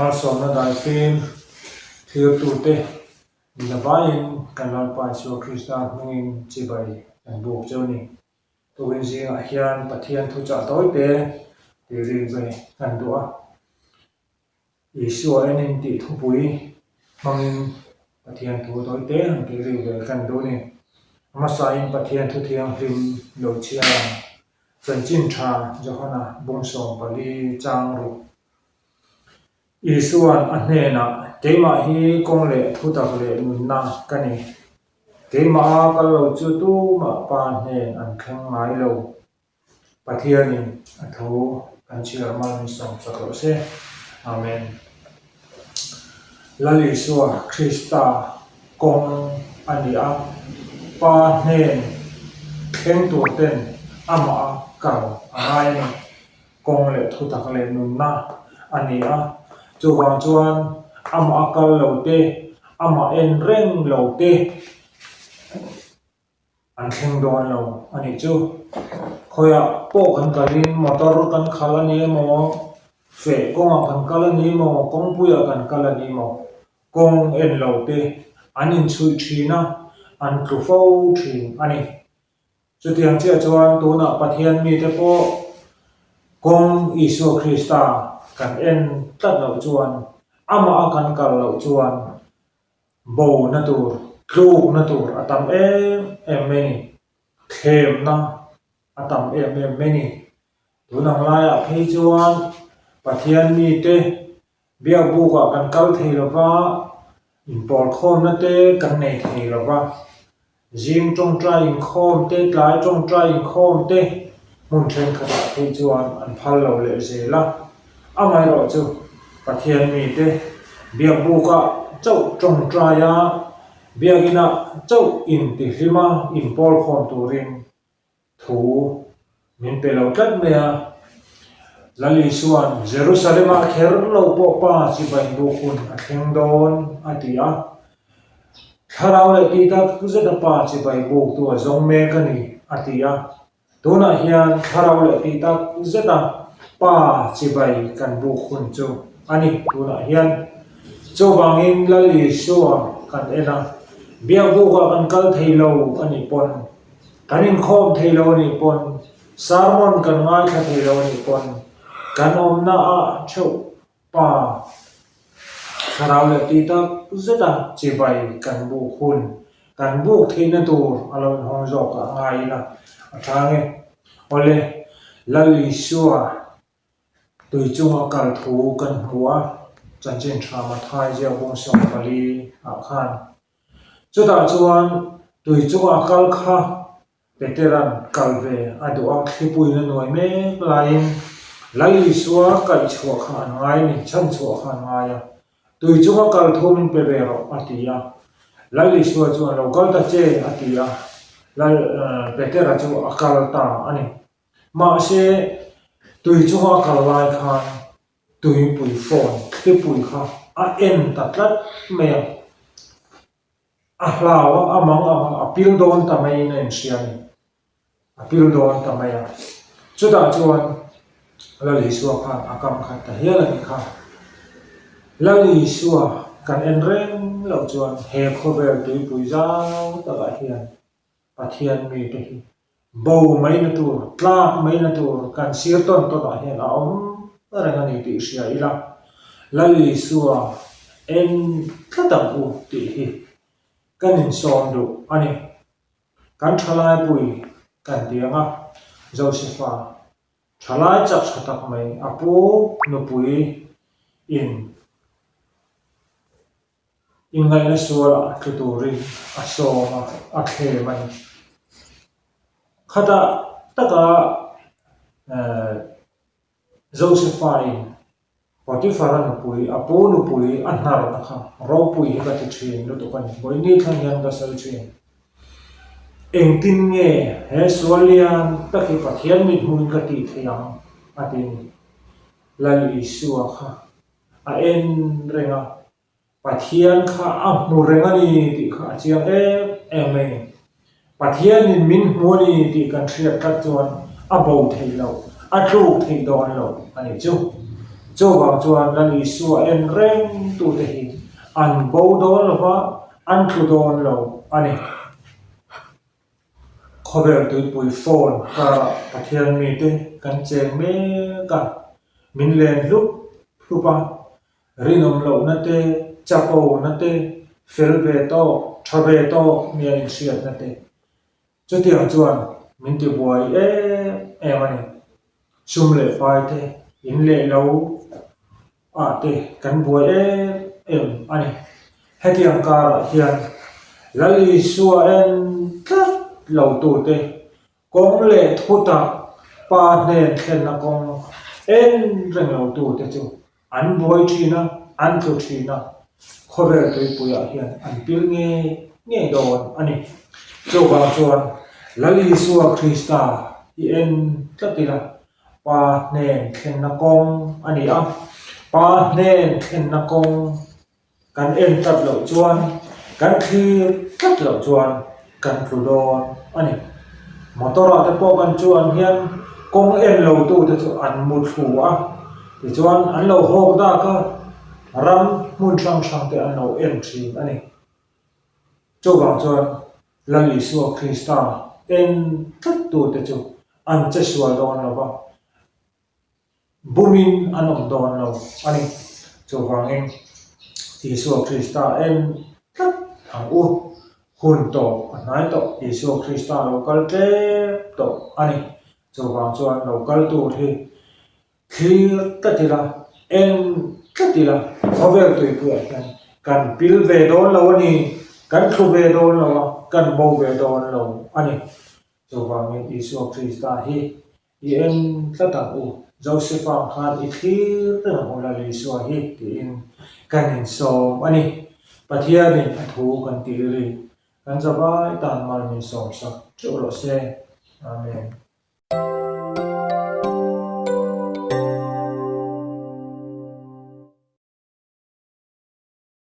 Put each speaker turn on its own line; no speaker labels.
Malsawmna daifim thlirtute zavaiin kan Lalpa Isua Krista hmingin chibai kan buk cheu ni. Tukin zingah hian Pathian thuchah tawite tih rik ve kan duh a. Isua en in tih thupui hmangin Pathian thu tawite han tih rik ve kan duh ni. A hmasain Pathian thu thianghlim lo chhiar ang. Chanchin tha Johana bung 14 chang ruk. Isua'n a hnenah, Keimah hi kawng leh thutak leh nunna ka ni. Keimaha kal lo chu tumah Pa hnen an thleng ngai lo. Pathianin a thu kan chhiar mal min sawm chak loh se. Amen. Lal Isua Krista kawng a ni a, Pa hnen thleng tur ten amah a kal a ngai a ni. Kawng leh thutak leh nunna a ni a, chuvang chuan amah a kal lo te, amah en reng lo te, An thleng dawn lo a nih chu. Khawiah pawh kan kalin motor kan khalh a ni emaw, feh kawngah kan kal a ni emaw, kawngpuiah kan kal a ni emaw, kawng en lo te an inchhuih thin a, an tlu fo thin a ni. Chutiang chiah chuan tunah Pathian mite pawh kawng Isua Krista kan en tlat loh chuan, amah a kan kal loh chuan Bona tur, tlukna tur a tam em em mai ni. Thlemna a tam em em mai ni. Tun ang laiah phei chuan Pathian mite biakbukah kan kal thei lo va, inpawlkhawmna te kan nei thei lo va. Zing tawngtai inkhawm te, tlai tawngtai inkhawm te hmun thenkhatah phei chuan an phal lo leh zel a. Amaherawh chu Pathian mite biakbukah chauh tawngtai a, biakinah chauh intihlim a, inpawlkhawm turin Thu min pe lo tlat mai a. Lal Isua'n Jerusalem-ah kher lo pawh pa chibai buk hun a thleng dawn a ti a. Thlarau leh tih tak zeta pa chibai buktu a zawng mek a ni a ti a. Tunah hian thlarau leh tih tak zeta pa chibai kan buk hun chu a ni tunah hian. Chuvangin Lal Isua kan en a, biakbukah kan kal thei lo a nih pawn Kan inkhawm thei lo a nih pawn, sermon kan ngaithla thei lo a nih pawn, kan awmna ah theuh pa thlarau leh tih tak zet a chibai kan buk hun, kan buk theihna tur a lo inhawng zawk ah ngai ila a tha nge. Awle, Lal Isua tui chunga kal thu kan hmu a, chanchin tha Mathai ziak bung 14 ah khan Chutah chuan tui chunga kal kha Petera'n kal ve a duh a, thlipuiin a nuai mek laiin Lal Isua kaihchhuah kha an ngai a ni, chhanchhuah kha an ngai a. Tui chunga kal thu min pe ve rawh, a ti a. Lal Isua chuan lo kal ta che, a ti a. Lal Petera chu a kal ta a ni. Mahse, tui chunga a kal lai khan Tuipui phone thlipui kha a en ta tlat mai a, a hlau a, a mang ang a, a pil dawn ta maiin a inhria a ni, a pil dawn ta mai a. Chutah chuan Lal Isua khan a kam khat ta hial a nih kha. Lal Isua kan en reng loh chuan he khawvel tuipui zau takah hian Pathian mite hi bo mai na tur, tlak mai na tur kan sir tawn tawn ah hian a awm reng a ni tih hria ila, Lal Isua en tlat ang u tih hi kan insawm duh a ni. Kan thalaipui kan ti ang a, Josepha thalai chak tha tak mai a pu nupui in Inngaihna sualah tlu turin a sawm a, a thlem a ni. Khatah taka Josepha-in Potiphar-a nupui, a pu nupui a hnarna kha ropui hi ka ti thin lutuk a ni. Vawiin thleng hian ka sawi thin. Engtin nge he sual lian tak hi Pathian mithmuhin ka tih theih ang? a ti a ni. Lal Isua kha a en reng a, Pathian kha a hmu reng a ni tih kha a chiang em em mai a ni. Pathianin min hmu a ni tih kan hriat tlat chuan a bo theih loh, a tluk theih dawn lo a nih chu. Chuvang chuan Lal Isua en reng tute hi an bo dawn lo va, an tlu dawn lo a ni. Khawvel tuipui phone karah Pathian mite kan cheng mek a, min len hlup hlup a, rinawm lohna te, chapona te, fel ve tawk, tha ve tawk nia inhriatna te Chutiang chuan min ti buai em em a ni. Sum leh pai te, in leh lo ah te kan buai em em a ni. Hetiang karah hian Lal Isua en tlat lo tute kawng leh thutak Pa hnen thlenna kawng en reng lo tute chu an buai thin a, an tlu thin a, khawvel tuipuiah hian an pil ngei ngei dawn a ni. Chuvang chuan Lal Isua Krista i en tlat ila, Pa hnen thlenna kawng a ni a, Pa hnen thlenna kawng kan en tlat loh chuan, kan thlir tlat loh chuan kan tlu dawn a ni. Motor ah te pawh kan chuan hian kawng en lo tu te chu an mu thlu a, tichuan an lo hawk dak a, ram hmun hrang hrang te an lo en thin a ni. Chuvang chuan Lal Isua Krista en tlat tu te chu an che sual dawn lo va. Bumin an awm dawn lo a ni. Chuvangin Isua Krista en tlat ang u. Hun tawp a hnai tawh. Isua Krista lo kal tlep tawh a ni. Chuvang chuan lo kal tur hi thlir tlat ila, en tlat ila, khawvel tuipuiah hian kan pil ve dawn lo a ni, kan thlu ve dawn lo a, kan bo ve dawn lo a ni. Chuvangin Isua Krista hi I en tlat ang u, Josefa khan i thlir reng ang u Lal Isua hi tiin kan insawm a ni. Pathianin a thu kan tih ri kan zavai tan mal min sawmsak teuh rawh se. Amen.